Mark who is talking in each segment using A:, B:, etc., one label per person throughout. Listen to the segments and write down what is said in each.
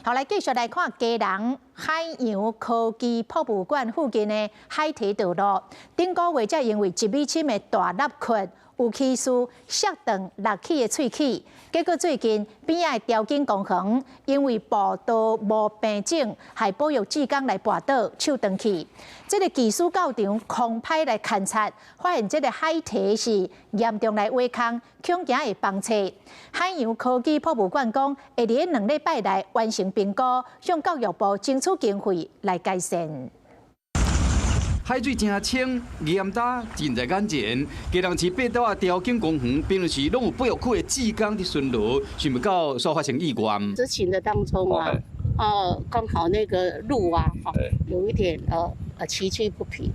A: 好，來繼續來看基隆海洋科技博物館附近的海堤道路，頂個月才因為一米深的大凹缺，有起事摔斷六齒的喙齒，結果最近邊仔的潮境公園因為步道無平整，害保育志工來跋倒手斷去。這个技師到場空拍來勘察，發現這个海堤是嚴重來挖空，恐驚會崩冊。海洋科技博物館講，會佇2禮拜內完成評估，向教育部爭取經費來改善。
B: 海水誠清，鹽焦盡在眼前。基隆市八堵仔潮境公園，平常時攏有保育區的志工佇巡邏，想袂到煞發生意外。
C: 執勤的當中啊，哦，剛好那個路啊，哈，有一點崎嶇不平，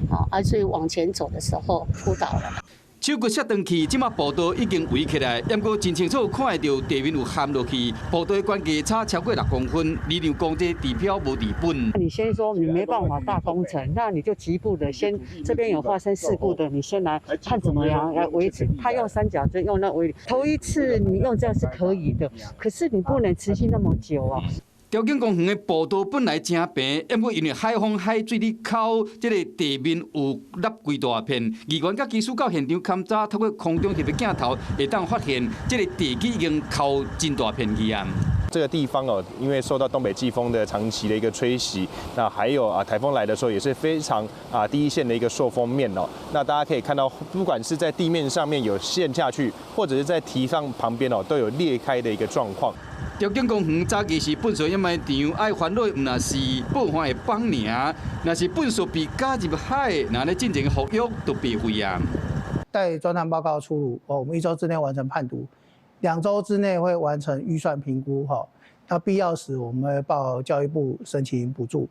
C: 啊，所以往前走的時候撲倒了。
B: 手骨摔斷去，這馬步道已經圍起來，毋過真清楚看會著地面有陷落去，步道的懸低差超過6公分，理論講這治標無治本。
D: 你先說你沒辦法大工程，那你就局部的先，這邊有發生事故的，你先來看怎麼樣來維持。他用三角錐用那圍，頭一次你用這樣是可以的，可是你不能持續那麼久啊。
B: 潮境公園的步道本來誠平，毋過因為海風海水咧溝，這个地面有凹規大片。議員佮技師到現場勘查，透過空中翕的鏡頭，會當發現這个地基已經溝真大片去啊。
E: 這個地方哦，因為受到東北季風的長期的一個吹襲，那還有啊颱風來的時候也是非常啊第一線的一個受風面哦。那大家可以看到，不管是在地面上面有陷下去，或者是在堤上旁邊哦，都有裂開的一個狀況。
B: 潮境公園早期是糞埽掩埋場，愛煩惱毋但是報岸的崩爾，若是糞埽被加入海，若咧進行復育都白費啊。
F: 待專案報告出爐，哦，我們一周之內完成判讀，2周之內會完成預算評估，哈，那必要時我們會報教育部申請補助。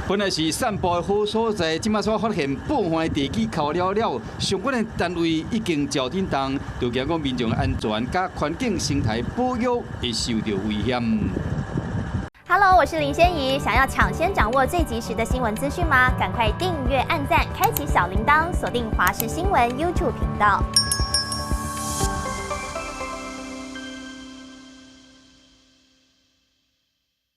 B: 本來是散步的好所在，這馬煞發現報岸的地基溝了了，相關的單位已經照叮當，就驚講民眾安全佮環境生態保育會受著危險。
G: Hello，我是林仙怡，想要搶先掌握最及時的新聞資訊嗎？趕快訂閱、按讚、開啟小鈴鐺，鎖定華視新聞 YouTube 頻道。